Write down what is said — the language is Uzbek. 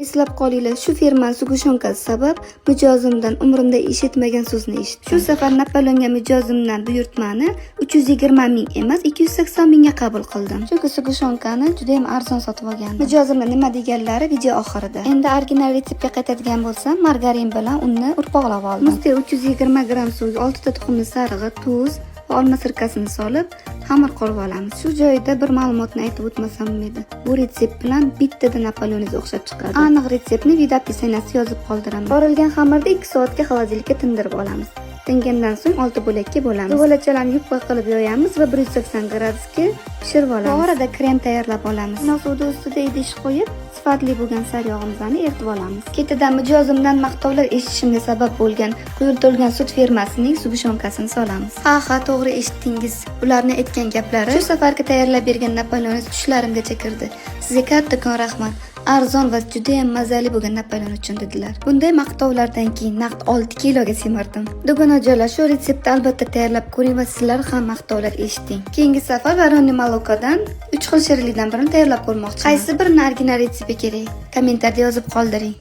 Eslab qolinglar, shu firmani сгущёнка si sabab mijozimdan umrimda eshitmagan so'zni eshitdim. Shu safar Napoleonga mijozimdan buyurtmani 320 ming emas, 280 mingga qabul qildim. Chunki сгущёнка ni juda ham arzon sotib olgandim. Mijozimdan nima deganlari video oxirida. Endi original retseptga qaytadigan bo'lsam, margarin bilan unni urpoqlab oldim. Muzday 320 gramm suvga 6 ta tuxumni sarig'i, tuz va olma sirkasini solib, xamir qurib olamiz. Shu joyda bir ma'lumotni aytib o'tmasam edi. Bu retsept bilan bittada Napoleoningizga o'xshab chiqadi. Aniq retseptni video описание sida yozib qoldiraman. Qorilgan xamirni 2 soatga холодильник ka tindirib olamiz. Tingandan so'ng 6 bo'lakka bo'lamiz. Duvalachalarni yupqa qilib yoyamiz va 180 gradusga pishirib olamiz. Bu orada krem tayyorlab olamiz. Suvni ustida idish qo'yib, sifatli bo'lgan sariyog'imizni eritib olamiz. Ketidan mijozimdan maqtovlar eshitishimga sabab bo'lgan quyultirilgan sut firmasining сгущёнка sini solamiz. Ha, to'g'ri eshitdingiz. Ularni aytgan gaplari shu safargi tayyorlab bergan Napoleoningiz tushlarimgacha kirdi. Sizga kattakon rahmat. Arzon va juda ham mazali bo'lgan Napoleon uchun, dedilar. Bunday maqtovlardan keyin naqd 6 kiloga semirdim. Dugonajonlar, shu retseptni albatta tayyorlab ko'ring va sizlar ham maqtovlar eshiting. Keyingi safar Варёное молоко dan 3 xil shirinlikdan birini tayyorlab ko'rmoqchiman. Qaysi birini original retsepti kerak? Kommentariyada yozib qoldiring.